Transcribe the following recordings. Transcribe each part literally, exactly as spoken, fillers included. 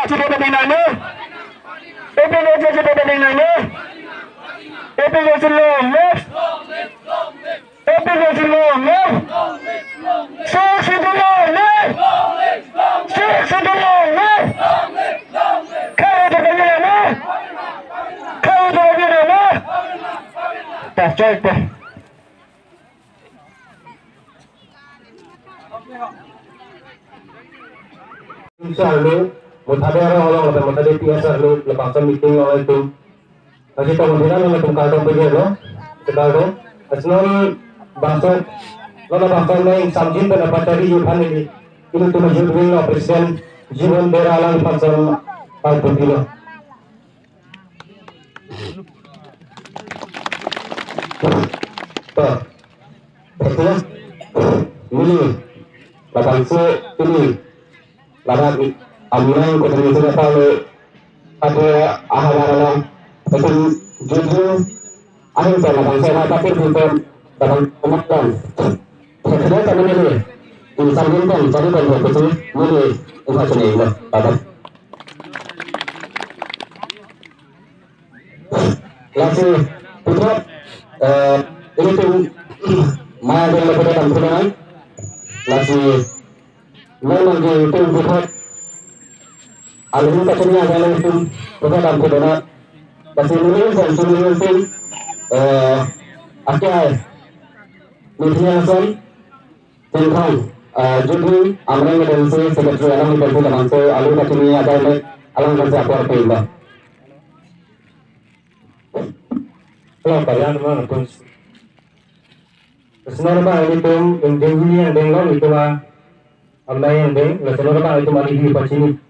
Chipabading nangne. APHLC chipabading nangne. APHLC long live. APHLC long live. Sixth Schedule long live. Sixth Schedule long live. Khei Teron nangne. Khei Teron nangne. Ta choi ta. Sir lo, Mothade arong along lapen Mothade P S R lo, labangso meeting along itum. Lasi tong dina nang itum kardom pejelo, kardom. Lasi non bangso, non bangso neng samjin pen apachari yu phan ili. Ilitum youth wing lo president Jiwan Bera alangphan son pal putilo. To. Betul. Ini. Labangso ini. Ladak amnang kotong itu apa le. Apa ahabar alam. Betul. Jujur. Ahin sa labangso na tapi itu. Labang kemakan. Sesudah sama ini. Insan bintang, jadi bintang kecil. Ini. Ini sini. Labang. Lasi puthot, eh, ilitum ma dia laputan dampingan. Lasi memang di ilitum puthot alun kacanya ada ilitum puthot dampingan. Lasi ilitum dan ilitum, eh, akhir meeting yang son tentang, eh, judul amreng dan si secretary alam dan si labangso alun kacanya ada alang dan si akwar pemba. Hello, kalian mana pun? Senor ba ilitum ingdeng hini angdeng lo itum a, amnai angdeng, la senor ba itum alihi pachini.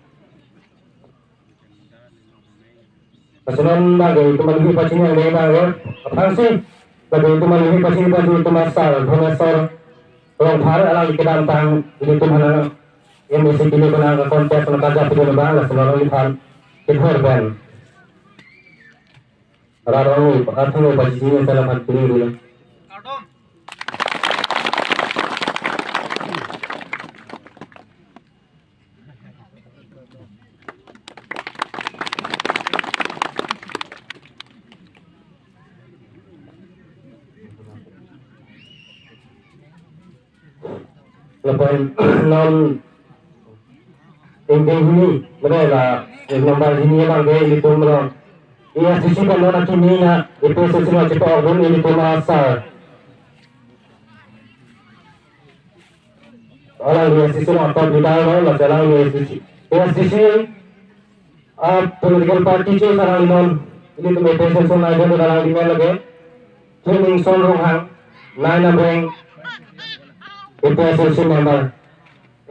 La senor ba itum alihi pachini angdeng ba lo, aphrangsi, la itum alihi pachini pachini itum a sar, Dhomeswar Rongphar alang kedamtang ilitum hanang M A C kili konang ke contest na kaja pidun ba, la senor ilitum kithor ben. Rat arong, rat arong pachini yang salah phan pini dulu. Lapen non ingdeng hini, mane la, eh, number hini abang ke ilitum lo. A S D C pen non akimi na, A P H L C na chepakdun ilitum a sar. Alang A S D C lo top leader lo, la alang A S D C. A S D C, ah, political party che sarang non, ilitum A P H L C nai jon sarang di men lage. Training son Ronghang, nai namreng, A P H L C member.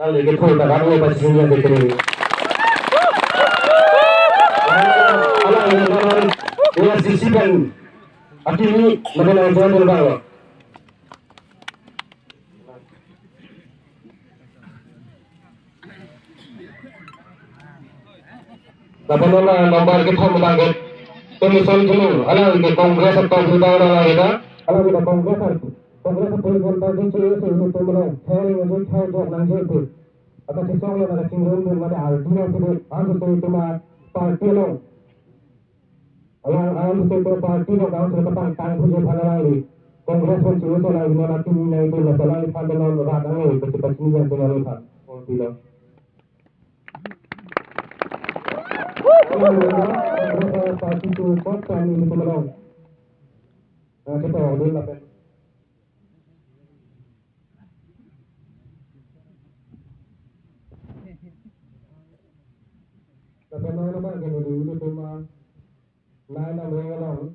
Alang lagi thol ta kan A P H L C nya de kiri. Alang lagi non A S D C pen akimi, mane nang jon dun bang lo. Lapen non number kethom abang ke Commission Jumung, alang ke Congress atau Bidang alang ke, alang ke Congress, Congress political party che isi ilitum lo, thering ajo thai jok nangji pu. Ata chisong lo na chingrum dun mate ardi lo pu, anke ilitum a party lo. Alang alam state party lo kaun sila kapangtang puji aphan alangli. Congress pen chiru so alangli non akimi nai pu la alangphan non rat ange pachini pachini yang pen alangphan. Party lo. Congress party tu kot kami di Temenong. Nah, kita awal dulu lah, Pen. Lapen non abang ke neli ilitum a nai namreng along.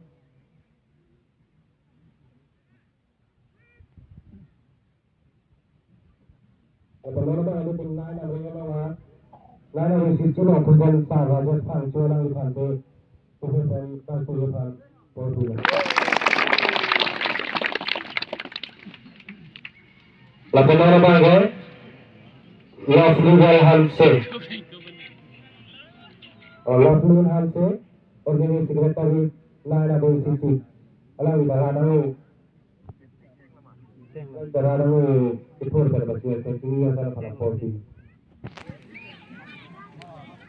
Lapen non abang ilitum nai namreng along a, nai namreng isi chulo President sar Rajesh Phangcho alangliphan te, President Phangcho aphan. Lapen non abang ke Lovely Hanse. Oh, Lovely Hanse, Organizing Secretary, nai namreng isi. Alangli ta rat ange. Rat ange, kethor pen pachini, pachini yang salah pada party.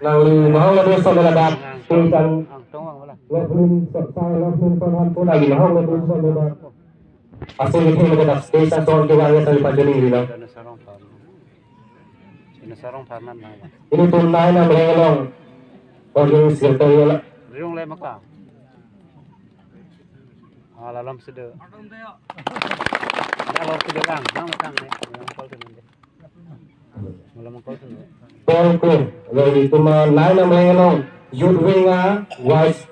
Nangli mahang lalu sampai ladak. Tulisan Ang tong wang wala. Loflin, sa, sa, Loflin Son han pun nangli mahang lalu sampai ladak. Asal ini kita dak stage asal kita wang ya sampai pajuni ini, no? Dana sarong pan. Dana sarong pan man na. Ilitum nai nam reng along. Organizing secretary wala. Riung le maka. Ala lam sudah. Ala lam sudah lang, lang matang ne. Lang kol tu nande. Malam kol tu nande. Paul Kro, lalu ilitum nai nam reng along, Youth Wing a Vice,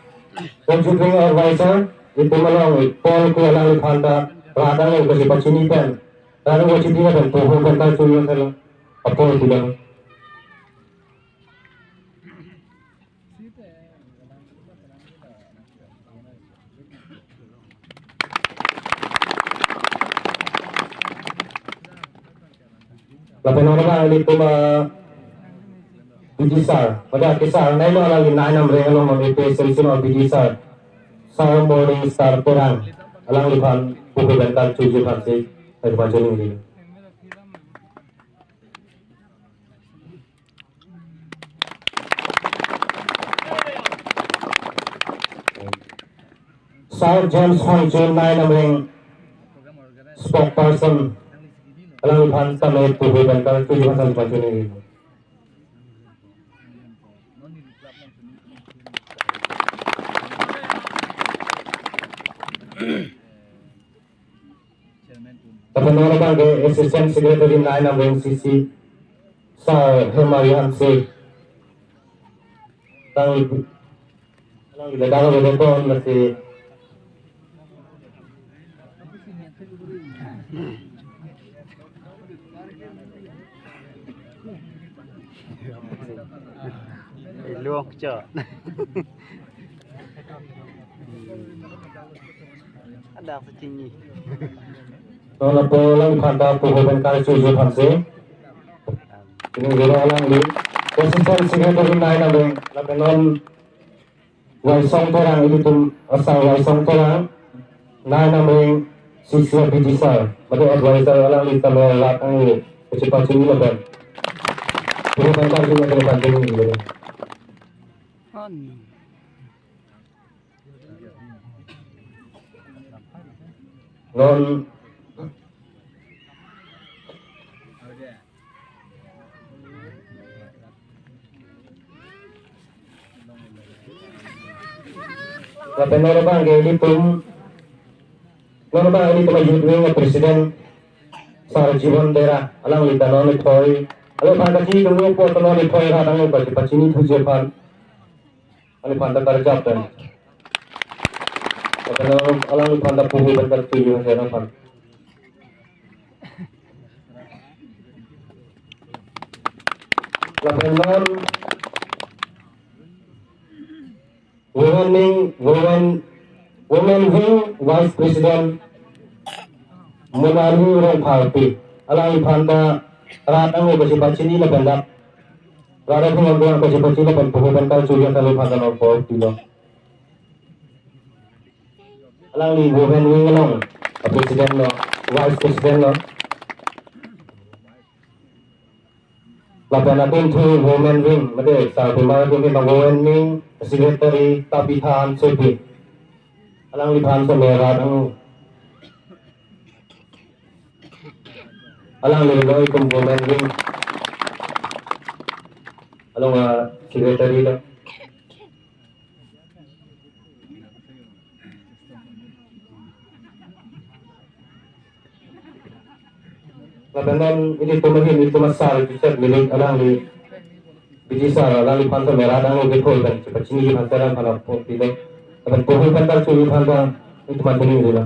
Youth Wing Advisor, ilitum along, Paul Kro alangliphan ta, radang yang kasi pachini pen, radang yang kasi pachini pen, puhu pen ta chunyo selo, apor bilang. Lapen non abang ilitum, ah, B G sir, pada ke sir, nai lo alangli nai nam reng along non A P S M C non B G sir, Sir Morning Star Terang, alangliphan puhu pen ta chunyo aphan si, tadi pachini ini. Sir James Phangcho nai nam reng spokesperson alangliphan tame puhu pen ta chunyo aphan si pachini. Lapen non abang ke Assistant Secretary nai nam reng C C, Sir Hemari Hanse. Tang, tang kita dapat kita pon masih. Luang cha. Ada apa cini? Lapu alangliphan ta puhu pen ta chunyo aphan si. Ini guru alangli. Assistant Secretary nai nam reng, lapen non Waisong Terang, ilitum asal Waisong Terang, nai nam reng C C B G sir, mate advisor alangli tame rat angni kachepachini lapen. Puhu pen ta chunyo aphan si guru. Non lapen non abang ke ilitum, non abang ilitum Youth Wing President Sir Jiwan Dera, alangli ta non ithoi, alangphan kachini dungpo ta non ithoi rat angni kachepachini thuji aphan. Alangliphan ta karjap pen. Lapen alang, alangliphan ta puhu pen ta chunyo aphan. Lapen non Women Wing, Women, Women Wing Vice President Monali Rongpharpi. Alangliphan ta rat angni kachepachini lapen dak rat angni kachepachini lapen puhu pen ta chunyo alangliphan ta non puhu pilo. Alangli Women Wing along President lo, Vice President lo. Lapen atum thu Women Wing, mate sarpi mar atum ke Women Wing Secretary Tabitha Hansepi. Alangliphan tame rat angni. Alangli lo itum Women Wing along a-secretary lo. Lapen non ilitum ahin, ilitum asar Joseph Milik, alangli B G sir, alangliphan tame rat angni kethoi pen chepachini aphan ta alangliphan apor pilo. Lapen puhu pen ta chunyo aphan ta ilitum aphan chunyo dilo.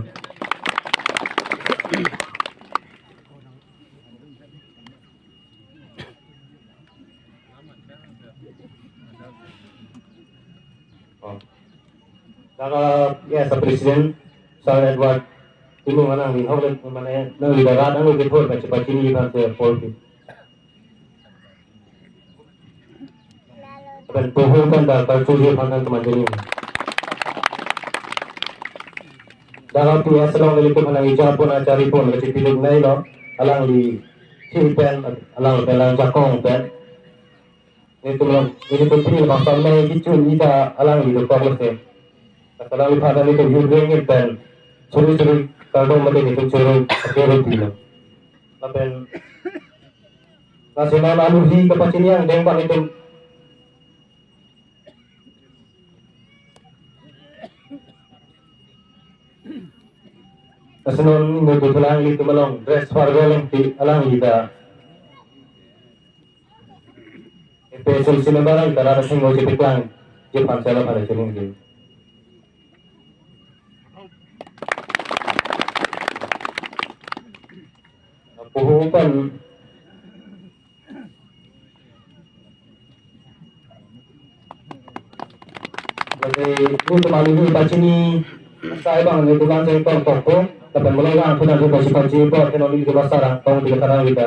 Oh. Laga, ya, Sir President, Sir Edward Timung anang ni hok le mane nangli rat angni kethoi pen chepachini aphan si apor pi. Lapen puhu pen ta karchunji aphan ta kemanjani. Dara P S along ilitum aphan nangkejapon achari pon kachepiluk nai lo, alangli thil pen, alang pen, alangli ajakong pen. Nelitum along, nelitum pini bangsa mei kechun ida alangli dokok lo se. Lasi alangliphan nelitum youth wing pen suri suri kardom mate nelitum choro choro pilo. Lapen lasi non alohi kapachini angdeng abang nelitum. Lasi non nelitum alanglitum along dress farewell along ti alangli ta A P S L C member along ta ra thengno chepeklang je phan sela phan chunung je. Puhu pen lasi nelitum alohi pachini sai abang nelitum lang seng tong tong po. Lapen mulai lang pun nelitum pachini pachini po, keno nelitum basa rang tong tiga karang kita.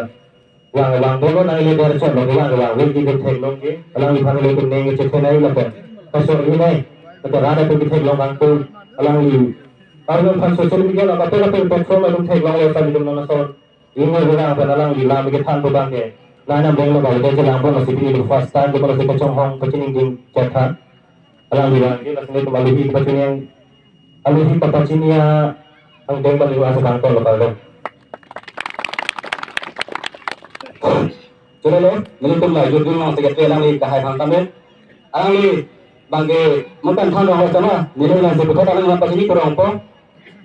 Vang vang bolo nangli bar chot lo vang vang win di theklong ke. Alangliphan nelitum neng chekhenei lapen kasor hinei. Kata rada tu theklong kangtung alangli. Kalau phan social media lo, kape kape platform lo theklong lo sa nelitum nang ason. Ingwe bilang pen alangli lam kethan pu abang ke. Nai nam deng lo bang ke chelang pon lasi pini first time ke lasi kachonghong pachini ding chethan. Alangli abang ke lasi nelitum alohi pachini ang, alohi kapachini angdeng abang liwa sa kangton lo pardon. Chule lo, nelitum la youth wing along secretary alangli kahai hang kami. Alangli abang ke mungkin than rong lo chama, nelitum la si puthot alangli pachini kurang po.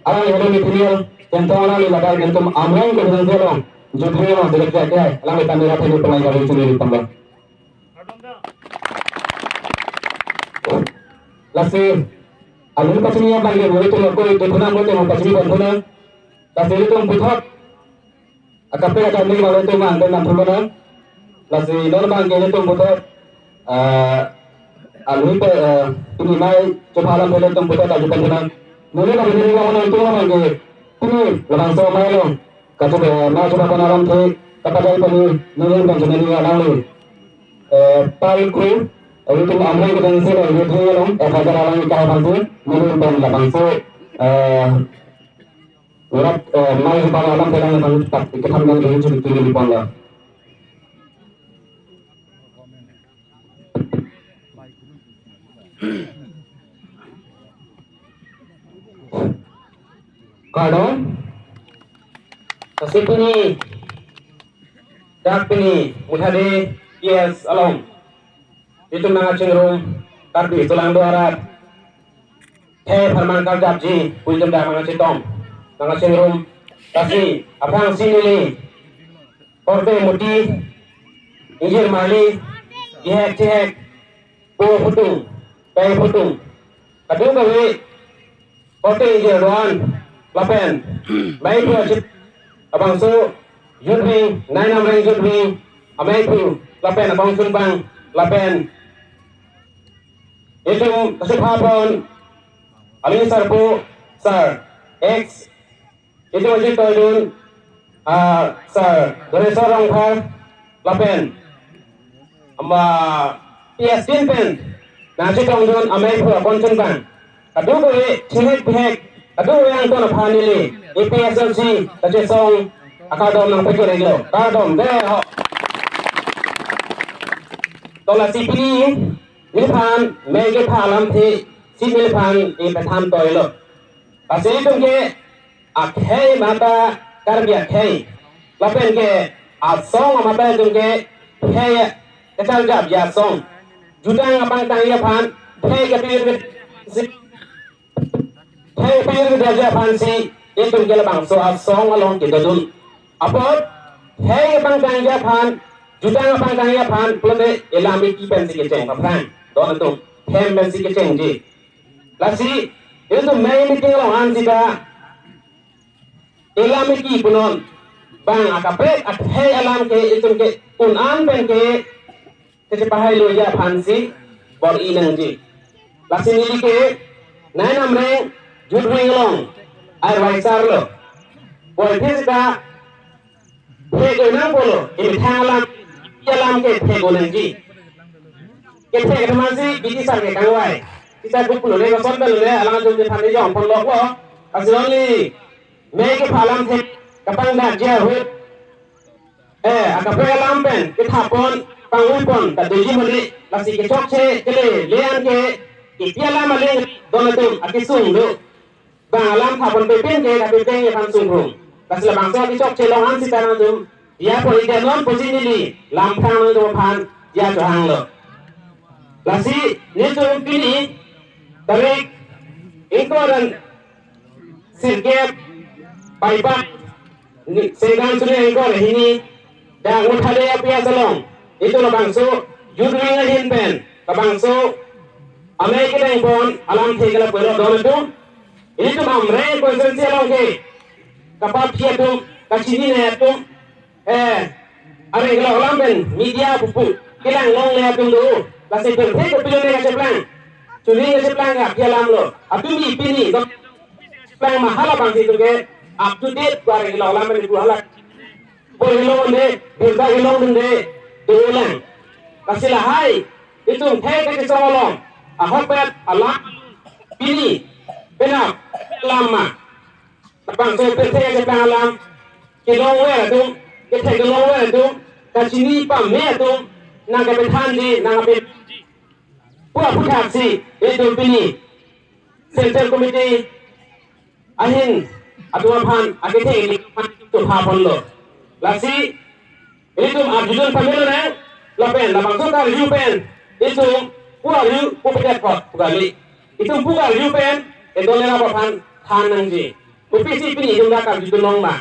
Alangli Hello Nathaniel Kentong alangli ladak nelitum Amreng ke bidang along, youth wing along secretary ke, alangli tanda ra thani pemai kami chuli di pemba. Lasi, alun pachini abang ke, nelitum lo koi, nelitum nang koi, nelitum pachini pon pon. Lasi nelitum puthot akaprek kacharli abang nelitum mang dan nam pun pon. Lasi non abang ke nelitum puthot, eh, alohi pe, eh, pini mei chopha alam pen nelitum puthot aju pen pon. Neli abang ke neli abang nelitum abang ke pini labangso mei along kachopa, eh, mei chopha pon alamthe kapajai pon neli abang ke neli alangli, eh, pal crew, eh, nelitum Amreng kedeng si lo, youth wing along, eh, hajar alang kahai aphansi neli abang labangso, eh, Urat, eh, mei chopha alamthe lang abang pat kethan abang dun chun tuli di pon lo. Kardom. Lasi pini, dak pini, Muthade P S along nelitum nangkachingrum, Karbi Sulang do arat khei apharman karjapji pu itum dak nangkachetong, nangkachingrum. Lasi aphrangsi neli korte muti, ingjir marli, bihek chihek, po phutung, pei phutung, kadokave korte ingjir do-an lapen meiphu achit abangso youth wing, Nainamreng youth wing ameiphu lapen akongchunbang lapen itum kachepha pon aling sarpo sir, ex itum ajit toidun, ah, sir Doreswar Rongphar lapen ama P S din pen nangchetongdun ameiphu akongchunbang, kadokave chihek bihek, kadokave angton aphan neli A P S L C kachesong akardom nangpajir-iklo, kardom dei ho. To lasi pini neliphan mei kepha alamthe si neliphan ipethan toilo. Lasi itum ke akhei mata Karbi akhei, lapen ke asong mata itum ke khei kacharjapji asong. Jutang apangtangji aphan khei kapir, khei kapir kedaji aphansi itum ke labangso asong along kedodun. Apot khei kapangtangji aphan, jutang kapangtangji aphan pulote elam eki pensi kecheng, aphrang don atum hem pensi kechengji. Lasi itum mei meeting along an sita elam eki punon, bang akaprek akhei alam ke itum ke un-an pen ke kachepahai loji aphansi bor-i nangji. Lasi neli ke Nainamreng youth wing along advisor lo. Bor-i sita thek-o nang pulo, emethang alam, alam ke thek-o nangji. Kethek athema si B T sir ke kangvai. Sita group lo le, kosonta lo le, alang jom je phan jong pon lok lo. Lasi only mei kepha alamthe kapangdakji ahut, eh, akaprek alam pen kethap pon, pangui pon ta doji mane, lasi kechokche kele le-an ke, kipi alam aleng don atum akesung do. Bang alam thapon pepen ke kapepen ke aphan sungrum. Lasi labangso kechokche along an sita nangtum diya pon, ida non pusi neli lam phrang nangtum aphan diya chohanglo. Lasi nelitum pini tarik ingkoi ra sirkep, Baibak, ni, Senggang suri ingkoi ra hini, dak Uthade apias along, itum labangso youth wing ahin pen labangso amei kedeng pon alamthe ke lapu-an don atum. Itum Amreng constituency along ke kapaphi atum, kachinine atum, eh, areng kelok alam pen media pupu kelang longle atum do. Lasi pirthe kopilo ne kacheplang, chuli kacheplang ke aphi alam lo. Atum ni pini kacheplang ma, halabangsi itum ke up to date ko areng kelok alam pen ipu hala. Bor kelong de, birta kelong de, dolang. Lasi lahai itum thek kachesong along ahokpet alam pini penap alam ma. Labangso pirthe kacheplang alam, kelongver atum, kethek kelongver atum, kachini pame atum nangkepethanji, nangkepe pu aphuthaksi itum pini Central Committee ahin atum aphan akethe ili aphan itum chopha ponlo. Lasi itum arjudun pamelo nang, lapen labangso karju pen itum pu arju pu pedet pot pu kali. Itum pu karju pen edon era aphan than nangji. Kopisi pini itum dak karjudun long ma?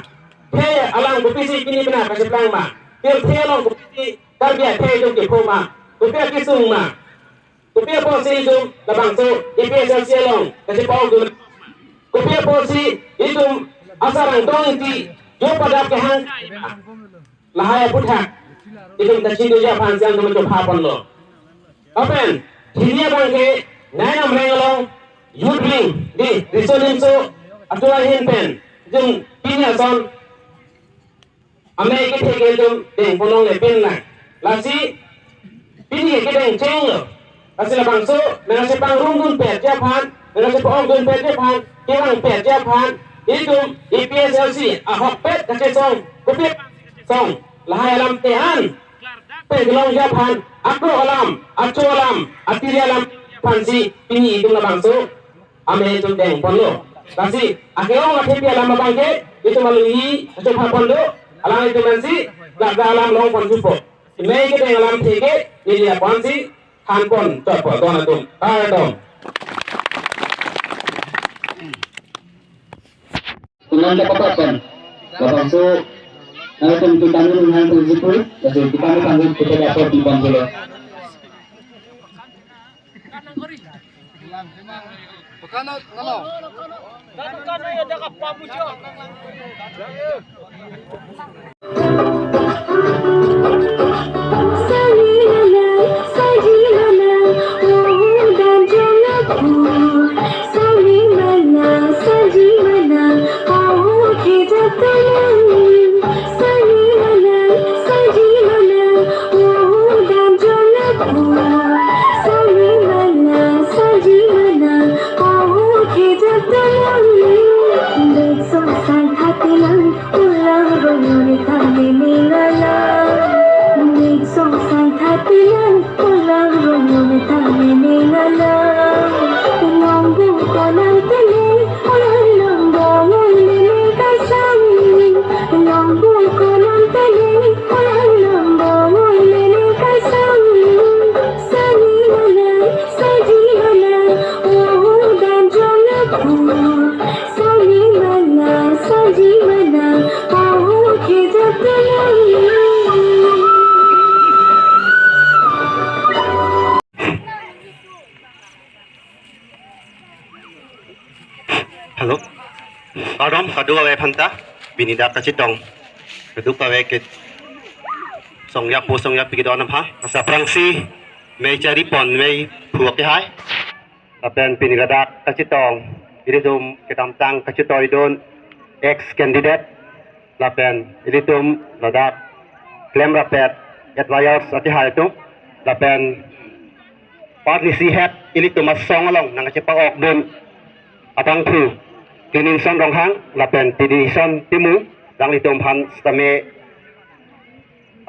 Thek alam kopisi pini penap kacheplang ma? Pirthe along kopisi Karbi athek itum kepho ma? Kopi akesung ma? Kopi apotsi itum labangso A P H L C along kachepa-okdun? Kopi apotsi itum asarang tong iti jo padap kehang? Lahai aphuthak itum kachiniji aphan si nangtum chopha ponlo. Lapen hini abang ke nai Amreng along youth wing di Riso Nimso atum ahin pen itum pini ason amei kethe ke itum deng pon longle pinlang. Lasi pini ke kedeng chenglo. Lasi labangso nangchepangrumdun petji aphan, nangchepa-okdun petji aphan, kevang petji aphan itum A P H L C ahokpet kachesong, kopi song, lahai alamthe an peglongji aphan, akrok alam, acho alam, atiri alam aphansi pini itum labangso amei itum deng ponlo. Lasi akeong athepi alam abang ke itum alonghi kachopha pon do, alanglitum ansi ladak alam long pon thupo. Amei kedeng alamthe ke neli aphansi than pon chotpo don atum. Kardom. Kunan ke papakan. Labangso, eh, tum kita nurun han tu jipui, jadi kita nurun han tu kita dapat di bangkulo. Hello. Kardom, kadokave aphanta, pini dak kachetong. Kadokave ke songja po songja pi kedon aphan. Asa aphrangsi mei chari pon mei phuak ke hai. Lapen pini ladak kachetong, ilitum kedamtang kachetongdun ex candidate, lapen ilitum ladak klemrappet advisors ati hai atum, lapen party si het ilitum asong along nangchepa-okdun abangphu Cleaningson Ronghang lapen Tidison Timung, alanglitum aphan sitame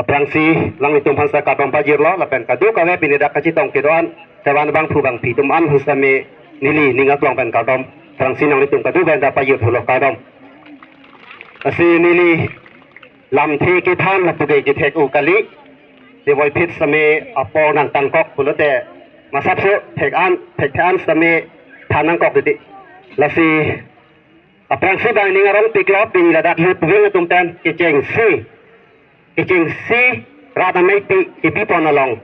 Aphrangsi nanglitum aphan sa kardom pajirlo, lapen kadokave pini dak kachetong kedo-an, kevan abangphu abangphi atum an aphan sitame neli ning aklong pen kardom, aphrangsi nanglitum kadokave ta pajirthulo, kardom. Lasi neli lamthe kethan lapu ke kethek-o kali, tevoiphit sitame apor nangtangkok pulote masapso thek-an, thekthe-an sitame than nangkok titi. Lasi aphrangsi bang ning arongpiklo, pini ladak youth wing atum pen kechengsi, kechengsi rat amei pi, kepipon along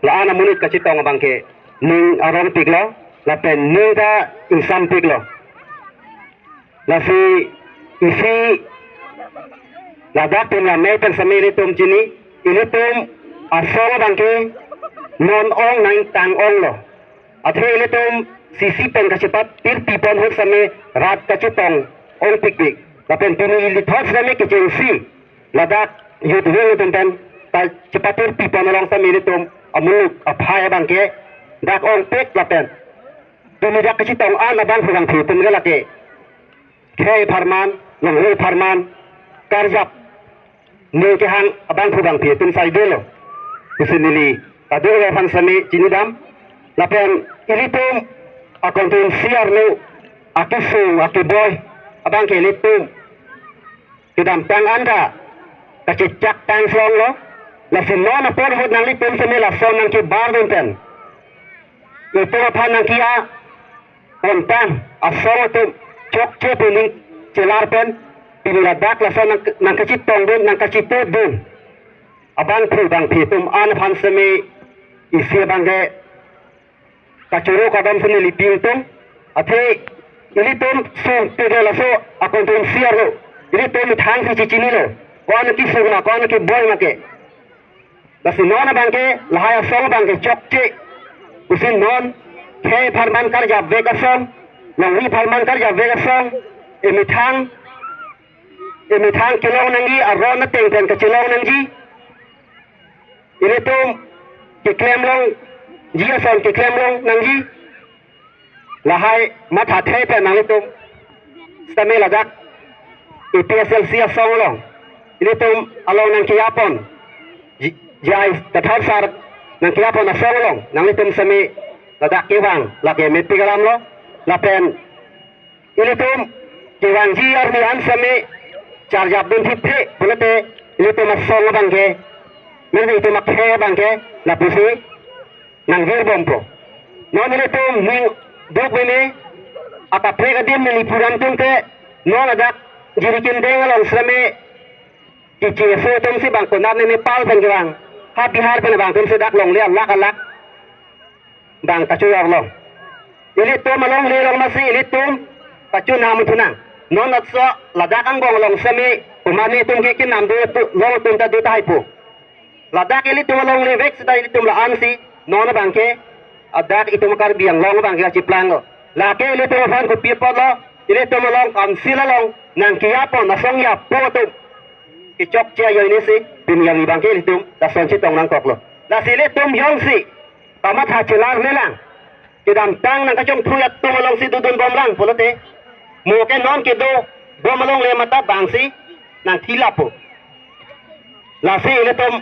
la-an amonit kachetong abangke ning arongpiklo, lapen ning ta ingsampiklo. Lasi isi ladak pen amei pen sitame ilitum chini, ilitum asong abangke non ong nangtang onglo. Athe ilitum sisi pen kachepatir pipon ahut sitame rat kachetong ongpikpik. Lapen pini ili thot sitame kechengsi ladak youth wing atum pen kachepatir pipon along sitame ilitum amuluk aphai abangke dak ongpik lapen pini dak kachetong an abangphu abangphi atum ke lake khei apharman, longri apharman, karjap ning kehang abangphu abangphi atum sai dolo pusi neli kadokave aphan sitame chinidam. Lapen ilitum akonstituensi arlo akesung akeboi abangke ilitum kedamtang anta kachechak tang songlo. Lasi non apor ahut nanglitum sitame lason nangkebardun pen, itum aphan nangkia pontang asong atum chokche pu ning chelar pen pini ladak lason nang, nangkachetongdun, nangkachetudun abangphu abangphi atum an aphan sitame isi abangke kachoro kardom sitame neli pingtung. Athe ilitum sung tege laso akonstituensi arlo ilitum methang si chechinilo, ko-an akesung ma, ko-an akeboi ma ke. Lasi non abangke lahai asong abangke chokche pusi non khei apharman karjapvek asong, longri apharman karjapvek asong, emethang, emethang kelong nangji aron ateng pen kachelong nangji, ilitum keklem longji ason keklem long nangji. Lahai mathathe pen nanglitum sitame ladak A P H L C asong along ilitum along nangkeyapon, J-, J I Kathar sir nangkeyapon asong along nanglitum sitame ladak kevang lake mepik alamlo. Lapen ilitum kevangji arni an sitame charjapdun thipthe pulote ilitum asong abangke, mane itum akhei abangke lapusi nangvirbompo. Non ilitum ning duk mene akaprek adim neli pudam tungte, non ladak Jirikindeng along sitame kichi aso atum si bang konat ne Nepal pen kevang, ha Bihar pen bang atum si dak longle alak alak bang kachojorlo. Ilitum alongle along masi ilitum kachonam thunang. Non atso ladak angbong along sitame komatne atum ke kenam do tu, long atum ta do tahai pu. Ladak ilitum alonglevek seta ilitum la-an si non abangke adak itum Karbi Anglong abangke kachiplanglo. Lake ilitum aphan kopi apotlo, ilitum along council along nangkeyapon asong yapo atum kechokche ajoine si pini abangke ilitum lason chetong nangkoklo. Lasi ilitum jongsi kamatha chelar nelang, kedamtang nangkachongthui atum alongsi dodunbomlang pulote, mo ke non kedobom alongle mata bangsi nangthilappo. Lasi ilitum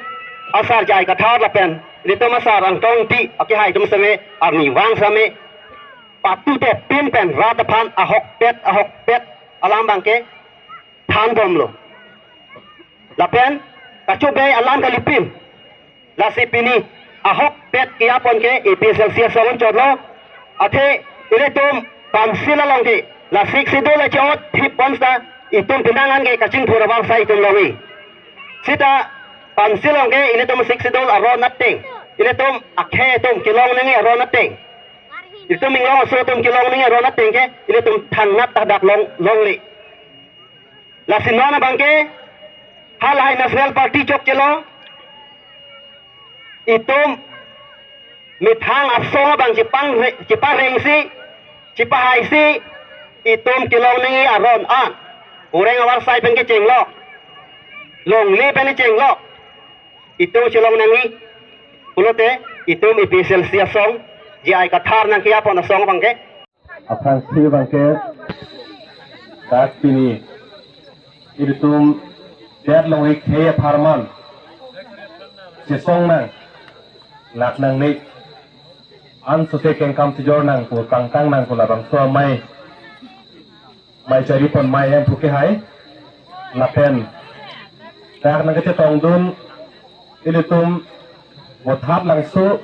asar J I Kathar lapen ilitum asar Angtong Engti akehai atum sitame arnivang sitame patutepin pen rat aphan ahokpet ahokpet alam abangke thanbomlo. Lapen kachobei alam kalipin. Lasi pini ahokpet keyapon ke A P H L C asong anchotlo. Athe ilitum council along ke la Sixth Schedule ache-ot thip pon seta itum penang an ke kachingthur avarsai itum longji. Seta council along ke ilitum Sixth Schedule aron ateng, ilitum akhei atum kelong nangji aron ateng, ilitum inglong aso atum kelong nangji aron ateng ke ilitum thangnat ta dak long longle. Lasi non abangke halahai National Party chokchelo, itum methang asong abang chepang, cheparengsi, chepahaisi itum kelong nangji aron an, oreng avarsai pen kechenglo, longle pen kechenglo, itum chelong nangji pulote itum A P H L C asong, J I Kathar nangkeyapon asong abangke. Aphrangsi abangke dak pini ilitum det longri khei apharman chesong nang, lak nangne, ansose kengkam chejor nang pu, pangtang nang pu labangso amei, mei chari pon mei hem pu kehai, lapen dak nangkachetongdun ilitum Vothatlangso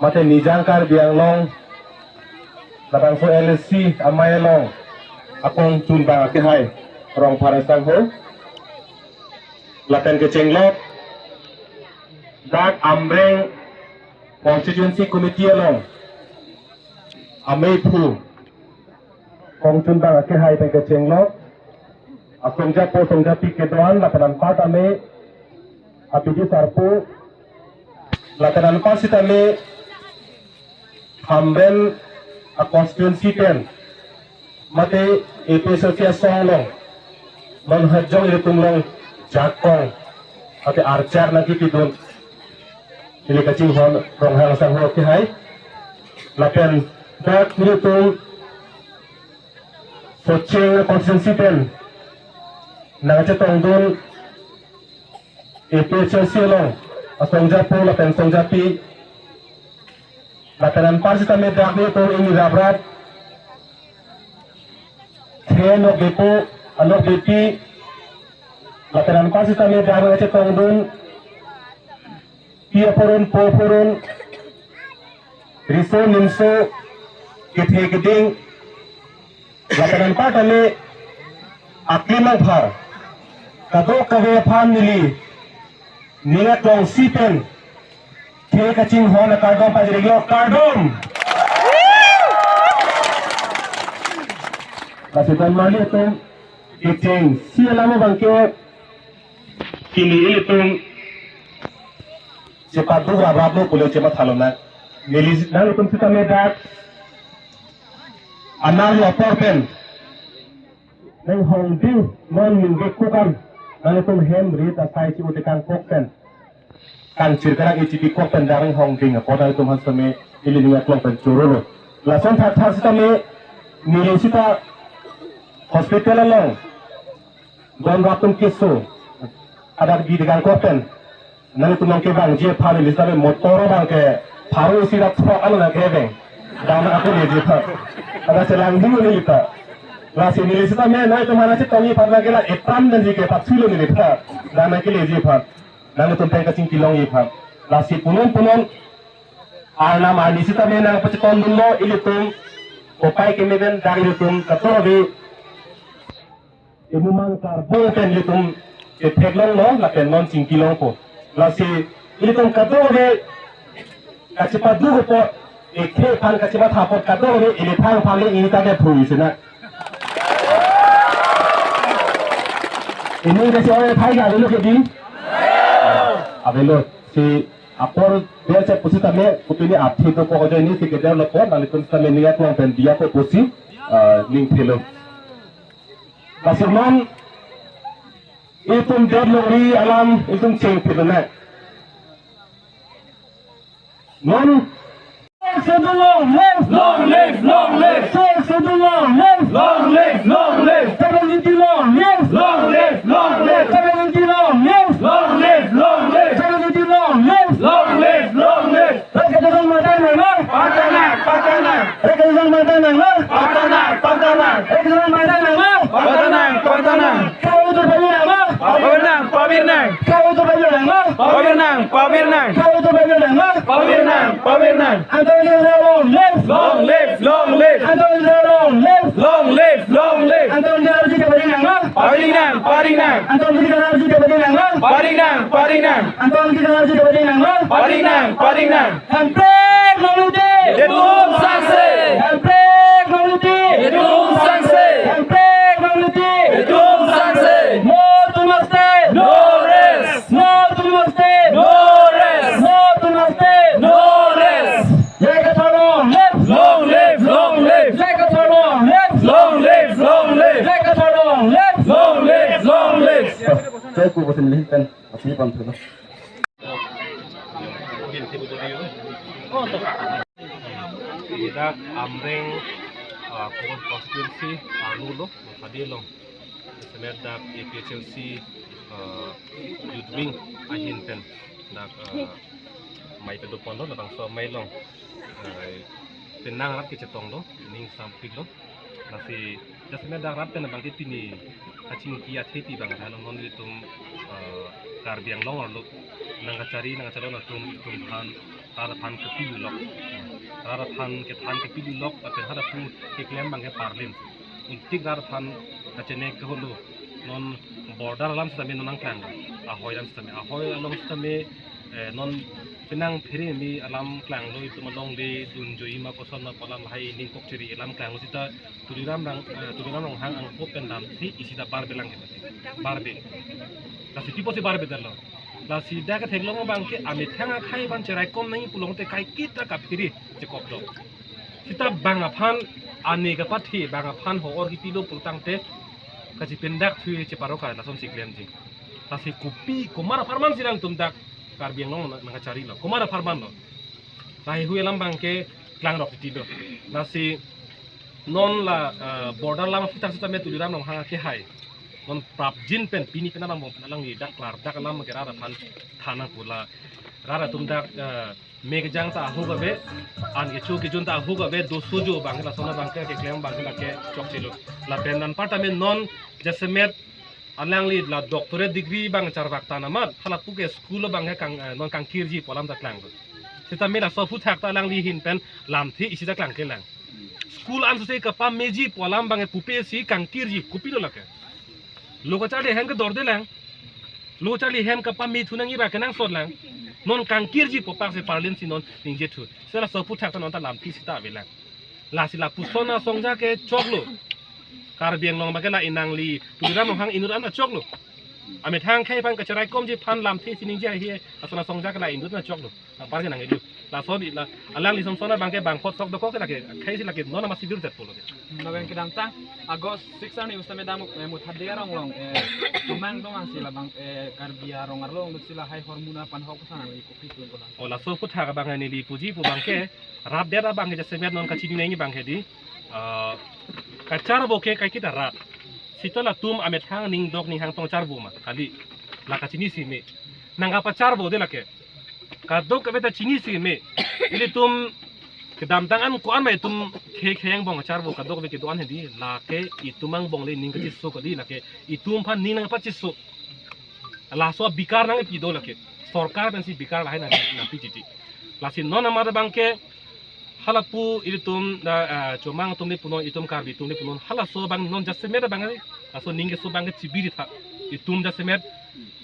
mate Nijang Karbi Anglong labangso L A C amei along akongchunbang akehai Rongphar asangho, lapen kechenglok dak Amreng Constituency Committee along ameiphu kongchunbang akehai pen kechenglok asongjapo songjapi kedo-an lapen anparta me abidi sarpo lapen anpar sitame Hamren a constituency pen mate A P H L C asong along non hajong ilitum along jakong mate archar nangkipidun ili kachinghon Ronghang asangho kehai lapen dak ilitum Socheng constituency pen nangchetongdun A P H L C along asongjapo lapen songjapi lapen anpar sitame dak ilitum ingni raprap the nokbepo anokbepi lapen anpar sitame dak nangchetongdun pi aporun po aporun riso nimso kethe keding lapen anparta me aklim angphar kadokave aphan neli ning aklongsi pen the kachinghon akardom pajirlo, kardom. Lasi don marli atum kechengsi alam abangke pini ilitum chepaduk rapraplo pule chemathalo na. Neli nanglitum sitame dak anerlo apor pen nanghongding non ningve kukam nanglitum hem rit asai chi-o tekangkok pen kangchir karang ichipi kok pen dak nanghongding apot nanglitum han sitame ili ning aklong pen chorolo. Lason thakthak sitame neli sita hospital along don rat atum keso adak bi tekangkok pen nanglitum nangkevangji aphan neli sitame motor abangke pharo isi rat throk alo nangkevang. Dam ako neli aphan. Ada selang dulu neli ta. Lasi neli sitame nanglitum mana chetongji aphan nangkela epram danji ke patsulo neli ta. Dam nangkeleji aphan. Nanglitum pen kachingki longji aphan. Lasi punon punon arnam arni sitame nangpachetongdunlo ilitum kopai keme pen dak ilitum kadokave emumang karbon pen ilitum ketheklonglo lapen non chingkilongpo. Lasi ilitum kadokave kachepaduk apot, ekthe aphan kachematha apot kadokave ilithang aphan le ini ta ke phui sina. Ini kasi orang thai ga dulu ke di? Avelo si apor dia cek pusitame kopine aphi dokok ajoine si kederlo apot nanglitum sitame ning aklong pen diya ko pusi, ah, ning phelo. Lasi non itum det longri alam itum chengphi lo na. Non. Sixth Schedule long live! Long live, long live! Sixth Schedule long live! Long live, long live! Tribal unity long live! Long live, long live! Tribal unity long live! Long live, long live! Tribal unity long live! Long live, long live! Rakyat Jan Mata nanglo! Patanang, patanang! Rakyat Jan Mata nanglo! Patanang, patanang! Rakyat Jan Mata nanglo! Patanang, patanang! Kau tu bagi nanglo! Pabirnang, pabirnang! Kau tu bagi nanglo! Pabirnang, pabirnang! Kau tu bagi nanglo! Pabirnang, pabirnang! Anton Dihar long live! Long live, long live! Anton Dihar long live! Long live, long live! Anton Dihar ji kabadi nanglo! Pabirnang, pabirnang! Anton Dihar ji kabadi nanglo! Pabirnang, pabirnang! Anton Dihar ji kabadi nanglo! Pabirnang, pabirnang! Hemprek nangluti! Itum sangse! Hemprek nangluti! Itum sangse! Hemprek nangluti! Itum sangse! No autonomous state! No rest! No autonomous state! No rest! No autonomous state! No rest! J I Kathar long live! Long live, long live! J I Kathar long live! Long live, long live! J I Kathar long live! Long live, long live! Cek ko bosin lihin pen, asli pon tuh. Dak Amreng, ah, Kongon constituency, ah, arlo lo, tadi lo. Semet dak A P H L C, ah, youth wing ahin pen. Dak, eh, mai kedo pon lo, labangso amei along, eh, penang rat kechetong lo, ning sampik lo. Lasi, jasemet dak rat pen abang ke pini kachingki athe pi abang hala non itum, eh, Karbi Anglong arlo nangkachari nangkachari atum itum aphan, rat aphan kepilok, rat aphan kethan kepilok, lapen rat aphan keklem abang ke parlin. Ingtik rat aphan kachenek ke holo, non border alam sitame non nangklang, ahoi alam sitame, ahoi along sitame, eh, non penang phere mi alam klanglo, itum along de dunjoi ma koson ma pu alam lahai ning kok chiri alam klanglo sita Tuliram Rong, eh, Tuliram Ronghang angko pen lamthe isi ta barbe lang ke, barbe. Lasi pi apotsi barbe detlo? Lasi dak ketheklong abang ke amethang akhei aphan cheraikom nangji pulote kaiketa kaphere chekop do. Sita bang aphan ane kapathe, bang aphan ho-or kipilo pulotangte kachipendak thu cheparok ka lasonsi klemji. Lasi kopi komat apharman si nangtum dak Karbi Anglong nang, nangkachari lo, komat apharman lo. Lahai hui alam abang ke klangrok titi lo. Lasi non la, eh, border alam aphuthak sitame Tuliram Ronghang akehai non prapjin pen pini pen abang bong pen alangli dak klardak alam ke rat aphan than nangpo, la rat atum dak, eh, me kejang ta ahok ave, an kecho kejun ta ahok ave, doso jo abang ke lason abang ke keklem abang ke lake chokche lo. Lapen anparta me non jasemet alangli la doctorate degree abang charvak tang amat, halapu ke school abang ke kang, eh, non kangkirji pu alam ta klang. Sitame laso aphuthak ta alangli ahin pen lamthe isi ta klangkle lang. School ansose kapameji pu alam abang ke pupe si kangkirji, kopilo lake? Lo kacharli ahem kedorde lang. Lo kacharli ahem kapame thu nangji abang ke nangsot lang. Non kangkirji pu apak si parlin si non ningje thu. Sita laso aphuthak ta non ta lamthe sita ave lang. Lasi lapuson asongja ke choklo. Karbi Anglong abang ke la inangli Tuliram Ronghang inut an ta choklo. Amethang akhei aphan kacheraikomji aphan lamthe si ningje ahi, lason asongja ke la inut an ta choklo. Apar ke nang edu. Laso di la alangli son son abang ke bangphot sok dokok ke lake, akhei si lake non ama sibir jat pulo ke. Lapen kedamtang August six arni usta me dam, eh, Muthadea Ronglong, eh, Chomang Tomang si labang, eh, Karbi arong arlo lut si lahai hormona aphan hok sana nangli kopi tun kolang. O laso aphuthak abang neli puji pu abang ke, rat det abang ke jasemet non kachini nangji abang ke di, eh, kacharvo ke kaiketa rat. Sita latum amethang ning dok ning hang tong charvo ma, kali. La kachini si me. Nangkapacharvo de lake. Kadokave ta chini si me. Ilitum kedamtang an ko-an ma itum khei khei angbong charvo kadokave kedo-an hedi, lake itum angbong le ning kachiso kali, lake itum aphan ning nangpachiso. Laso abikar nangpi do lake. Sorkar pensi bikar lahai nang, nangpi titi. Lasi non amat abang ke halapu ilitum da, ah, Chomang atum le punon, itum Karbi atum le punon, halaso abang non jasemet abang le, laso ning keso abang ke chibiri tha. Itum jasemet,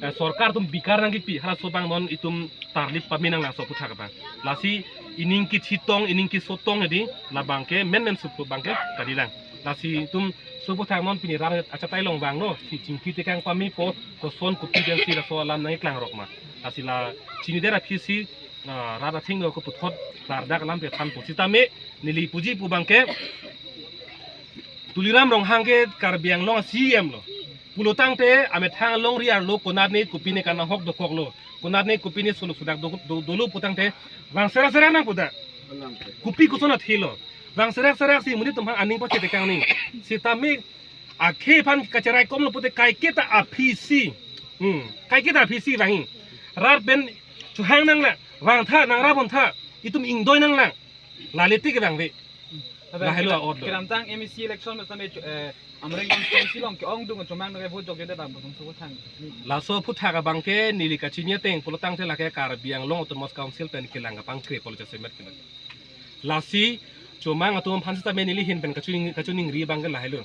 eh, sorkar atum bikar nangkipi, halaso abang non itum tarlip pame nang laso aphuthak abang. Lasi ining kechetong, ining kesotong hedi, labang ke menmen supu abang ke kali lang. Lasi itum so aphuthak non pini rat achatai along vanglo, si chingki tekang pamepo, koson kopi pensi laso alam nangkeklang rok ma. Lasi la chinidet aphi si, ah, rat athengno keputhot klardak alam pethan pusitame neli puji pu abang ke Tuliram Ronghang ke Karbi Anglong C E M lo. Pulotangte amethang alongri arlo konatne kopine kanahok dokoklo. Konatne kopine solo sudak do, do, dolo putangte vang serak serak nangpo da. Kopi koson athelo. Vang serak serak si monit atum aphan aning pachetekang ni. Sitame akhei aphan kacheraikomlo pute kaiketa aphi si. Hmm. Kaiketa aphi si vangji. Rat pen chohang nanglang. Vangtha nangrapon tha. Itum ingdoi nanglang. Lale tik vangve. Lahelo a-ot lo. Kedamtang M A C election me same, eh, Amreng constituency along ke-ongdung Chomang nang vote jokjedet abang bosong so thang. Laso aphuthak abang ke neli kachini ateng pulotangte lake Karbi Anglong Autonomous Council pen kelang kapangkre polo jasemet kelang. Lasi Chomang atum aphan sitame neli ahin pen kachini, kachiningri abang ke lahelo.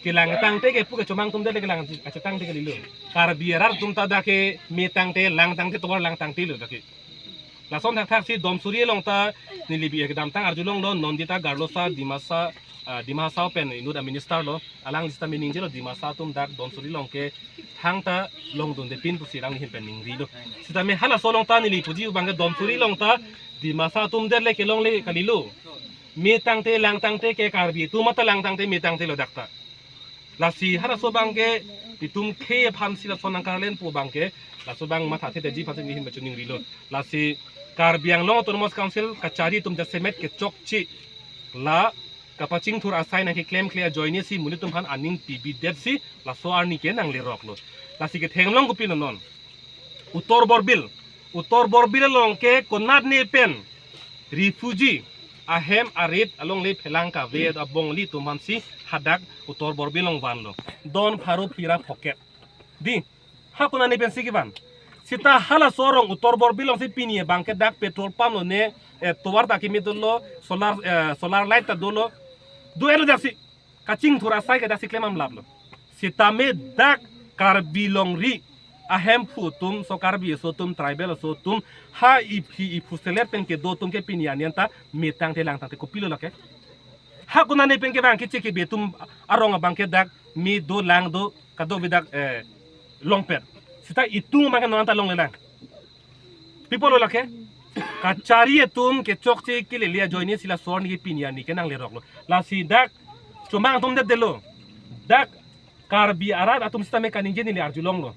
Kelang tangte ke pu ke Chomang atum det le kelang kachetangte kalilo. Karbi arat atum ta dak ke me tangte lang tangte tovar lang tangte lo dak ke. Lason thakthak si Domsuri along ta neli bi kedamtang arjulonglo, non dita Garlosa, Dimasa, ah, Dima Hasao pen inut a-minister lo, alangli sitame ningjelo Dimasa atum dak Domsuri along ke thangta longdundepin pusi alangli ahin pen ningrilo. Sitame halaso along ta neli puji abang ke Domsuri along ta Dimasa atum det le kelongle kalilo. Me tangte lang tangte ke Karbi atum ta lang tangte me tangte lo dak ta. Lasi halaso abang ke itum khei aphan si lason nangkarlen pu abang ke, laso abang mathathedetji aphan si neli ahin pen chiningrilo. Lasi Karbi Anglong Autonomous Council kachari atum jasemet kechokche la kapachingthur asai nangkeklemkle ajoine si monit atum aphan aning pibidet si laso arni ke nangleroklo. Lasi kethenglong kopilo non. Uttor Borbil, Uttar Borbil along ke konatne pen refugee ahem arit alongle phelang kave abong ilitum aphansi hadak Uttar Borbil along vanlo. Don pharo phira pocket. Dei, ha konatne pensi kevan. Seta halaso arong Uttar Borbil alongsi pini abang ke dak petrol pump lone, eh, tovar ta kimi dolo, solar, eh, solar light ta dolo. Do-etlo daksi. Kachingthur asai ke daksi klem amlaplo. Sitame dak Karbi longri ahemphu atum, so Karbi aso atum, tribal aso atum, ha iphi iphu selet pen kedo atum ke pini arni anta me tangte lang tangte kopilo lake. Ha konatne pen kevang keche kebe atum arong abang ke dak me do lang do kado vedak, eh, longpet. Seta itum abang ke non anta longlelang. Pi apotlo lake? Kachari atum kechokche kelele ajoine si laso arni ke pini arni ke nangleroklo. Lasi dak chomang atum detdetlo. Dak Karbi arat atum sitame kaningje neli arjulonglo.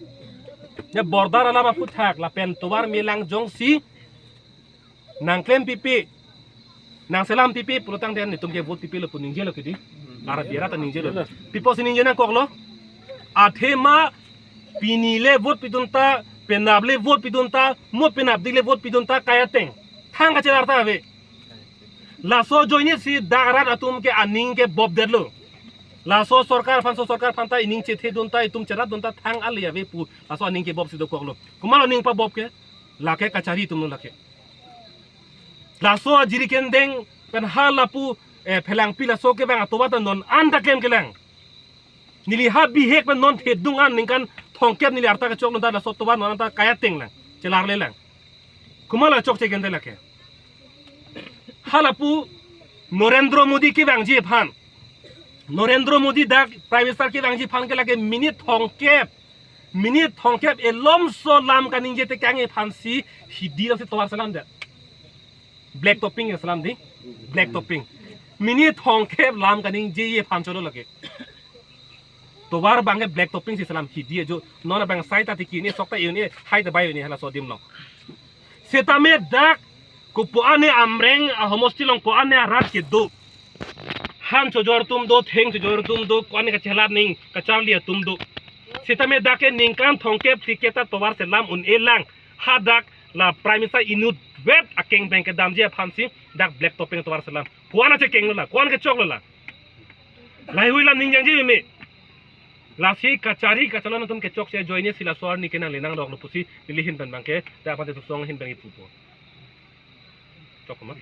Ne border alam aphuthak lapen tovar me lang jongsi nangklem pipe, nangselam pipe pulotangte nelitum ke vote pipelo pu ningjelo ke dei. Karbi arat ta ningjelo. Pi apotsi ningje nangkoklo? Athema pini le vote pidun ta, penap le vote pidun ta, mo penapdik le vote pidun ta, kai ateng. Thang kachelar ta ave. Laso ajoine si dak arat atum ke aning kebopdetlo. Laso sorkar aphan, so sorkar aphan ta ining chethedun ta, itum cheratdun ta thang ale ave pu laso aning kebopsi dokoklo. Komatlo aning pabop ke? Lake kachari atumlo lake. Laso ajiri kendeng pen ha lapu, eh, phelangpi laso kevang atovar ta non anta klemklelang. Neli ha bihek pen non thedung an ningkan thomkep neli arta kechoklo ta laso tovar non anta kai atenglang, chelarlelang. Komatlo chokche kende lake? Ha lapu Narendra Modi kevangji aphan, Narendra Modi dak Prime Minister kevangji aphan ke lake minute thomkep, minute thomkep elomso lam kaningje tekang aphansi hidi alongsi tovar selamdet. Black topping ya selam dei. Black topping. Minute thomkep lam kaningje aphan cholo lake. Tovar abang ke black topping si selam hidi ajo. Non abang sai ta tiki ne, sok ta un-e, hai ta bai un-e halaso adim along. Sitame dak kopu-an ne Amreng ahomosti along ko-an ne arat kedo. Han chojor atum do, theng chojor atum do, ko-an ne kachelat ning kacharli atum do. Sitame dak ke ningkan thomkep phlikep ta tovar selam un-elang. Hadak la Prime Minister inutvet akeng abang kedamji aphansi dak black topping tovar selam. Ko-an achekenglo la, ko-an kechoklo la. Laheihui lam ningjangji meme. Lasi kachari kachalon atum kechokche ajoine si laso arni ke nangle nangroklo pusi neli ahin pen abang ke, dak aphan te tusong ahin pen ipupo. Chok ma?